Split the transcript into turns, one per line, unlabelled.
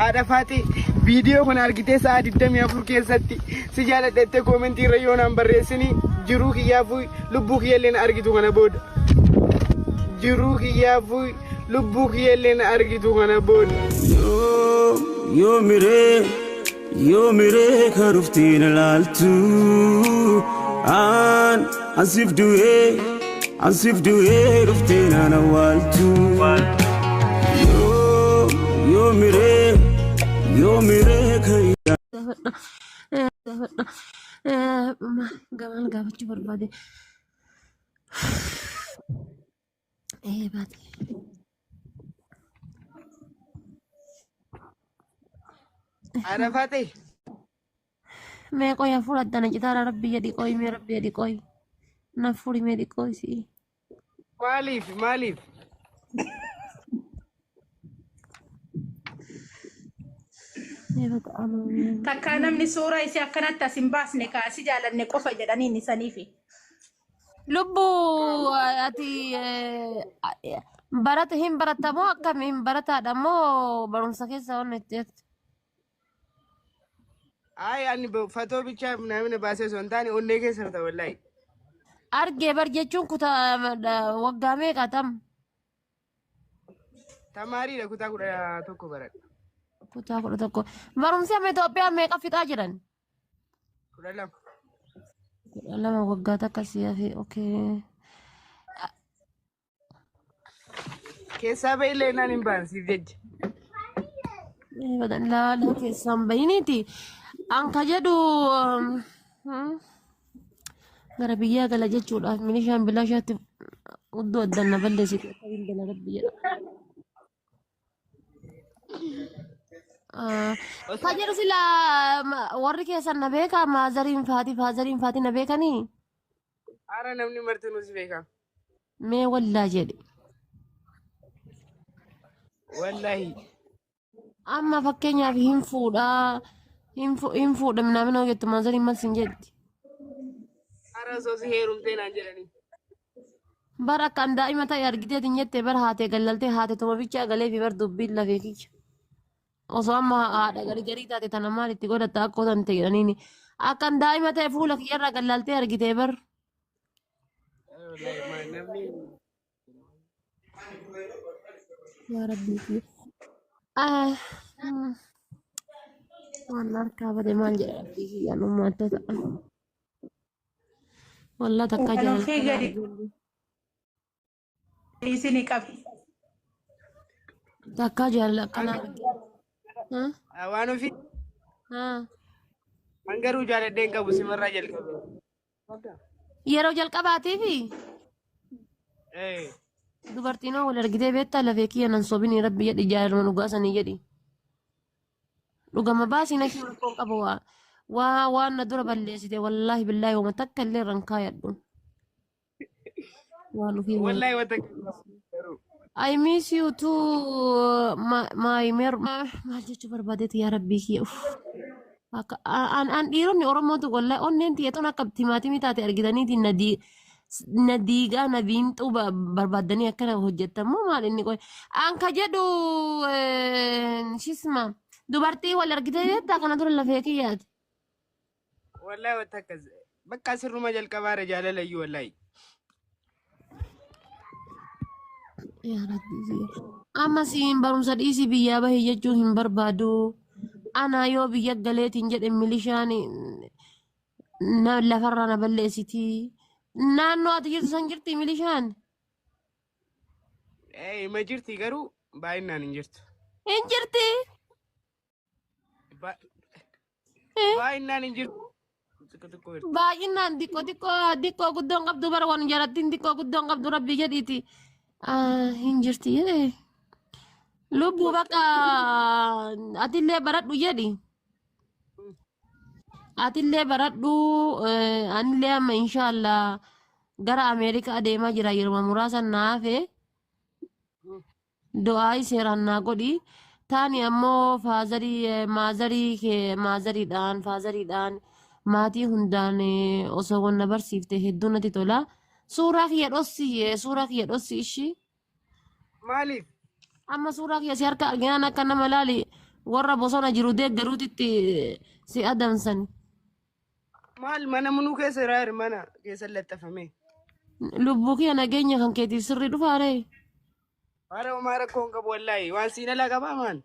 Haadha Faaxee viidiyoo kana argitee sa'a 24 keessatti si jaaladha jettee koomentii irra yoo naan barreessini jiruu kiyyaafuu lubbuu kiyyallee na argitu kana booda. Jiruu kiyyaafuu lubbuu kiyyallee na argitu kana booda.
Yoo yoo miree yoo miree ka dhuftee na laaltu aan an siif du'ee an siif du'ee dhuftee naan awwaaltu. Yoo yoo miree yoo miree ka
Gaafadha. Gaafadha. Gamaan gaafachuu barbaade. Baate.
Haadha Faaxee
Mee qoya fudhatta na citaara rabbi jedhi qoyi mee rabbi jedhi qoyi. Na furi mee xiqqoo isii.
Maaliif maaliif?
Mee bakka amanuu.
Takkaa namni suuraa isii akkanatti as hin baasne kaasi jaalanne qofa jedhaniin isaniifi.
Lubbu ati barata hin baratta moo akkami hin barataadha moo barumsa keessa waan itti jettu?
Ay ani fatoo bichaa namni baasee osoo hin taane onnee keessa jirta wallahi.
Argee bar jechuun kutaa waggaa meeqa tam?
Tamaariidha kutaa 11 baradha.
Kutaa 11. Barumsi amma Itoophiyaa meeqa fixaa jiran?
12.
12 waggaa takka si hafe. Okay.
Keessaa ba'illee naan hin ba'an siif jecha.
Laala keessaan bahiniiti. An ka jedhu gara biyyaa gala jechuudhaaf milishaan bilaashaatti hudduu addaan na balleessite akkamiin gala rabbi jedha. Ka jedhu sila warri keessan na beekaa maazariin faati faazariin faati na beekanii?
Ara namni martinuu si beeka.
Mee wallaa jedhe.
Wallahi.
Amma fakkeenyaaf hin fuudhaa hin fuudha minaaminoo jettu maazariin maal sin jetti?
Ara osoo si heerumtee naan jedhanii.
Bar akka an daa'ima ta'e argiteetiin jette bar haatee gallaltee haate tuma bichaa galee fi bar dubbiin lafee kiyya. Osoo amma haadha gargarii taate tana maal itti godhatta akkoo tante jedhaniini. Akka an daa'ima ta'e fuula kiyyarraa gallaltee argitee bar.
Wallahi ma namni
Yaa Rabbii kiyya. Ah, waan harkaa bade maal jedha Rabbii kiyya numma adda ta'a. Wallah takka
Kan
jaalala
ofii
kana
gadi
arginu.
isinii qabi.
Takka jaalala akkana arginu. Ha?
Waan ofii
Ha?
an garuu jaaladhee hin qabu simarraa jalqabe.
Yeroo jalqabaatiifi
Eh,
dubartiin hoo wal argitee beektaa lafee kiyya nan sobinii rabbi jedhi jaalaluma dhugaa sanii jedhi. Dhugama baasii na kiyya rakkoo hin qabu waa waa waan na dura balleessite wallaahi billaahi wama takka illee irra hin kaayadhu. Waan ofii waan.
Wallahi wanta garuu.
I miss you too my, my mer maal jechuu barbaadeeti yaa rabbii kiyya uff. Akka an an dhiironni Oromootu wallahi onneen tiyya tun akka timaatimii taate argitaniitiin na dii na diigaa na biinxuu barbaaddanii akkana hojjettan moo maal inni qoy an ka jedhu shisma dubartii wal argitee beektaa kana dura lafee kiyyaati.
Wallahi wanta akkas. Bakka sirruma jalqabaara jaalala iyyuu wallahi.
Yaa Rabbi kiyya. Amma siin barumsa dhiisii biyyaa bahi jechuun hin barbaadu. Anaa yoo biyya galeetiin jedhe milishaan na lafarraa na balleessiti. Naannoo ati jirtu san jirti milishaan?
Eh, ima jirti garuu baay'inaan hin jirtu.
Hin jirti.
Baay'inaan hin jirtu. Xiqqoo xiqqoo jirti.
Baay'inaan xiqqoo xiqqoo xiqqoo guddoon qabdu bara waan jarattiin xiqqoo guddoon qabdu rabbi jedhiiti. Ah, hin jirti jedhe. Lubbuu bakka atillee baradhu jedhi. Atillee baradhu anillee amma inshaallah gara Ameerikaa deemaa jira yeroo muraasa na hafe. Du'aayi seeraan naa godhi. Taani ammoo faazarii maazarii kee maazariidhaan faazariidhaan maatii hundaan osoo wanna barsiifte hedduu natti tola. Suuraa kiyya dhossi suuraa kiyya dhossi ishii.
Maaliif?
Amma suuraa kiyya si harka arginaan akka nama laali warra bosona jiru deeggaruutitti si adamsan.
Maal mana munuu keessa jira jira mana keessa laxxafame.
Lubbuu kiyya nageenya kan keetiif sirrii dhufaaree.
Haara homaa rakkoo hin qabu wallaahi waan siin alaa qabaa maal?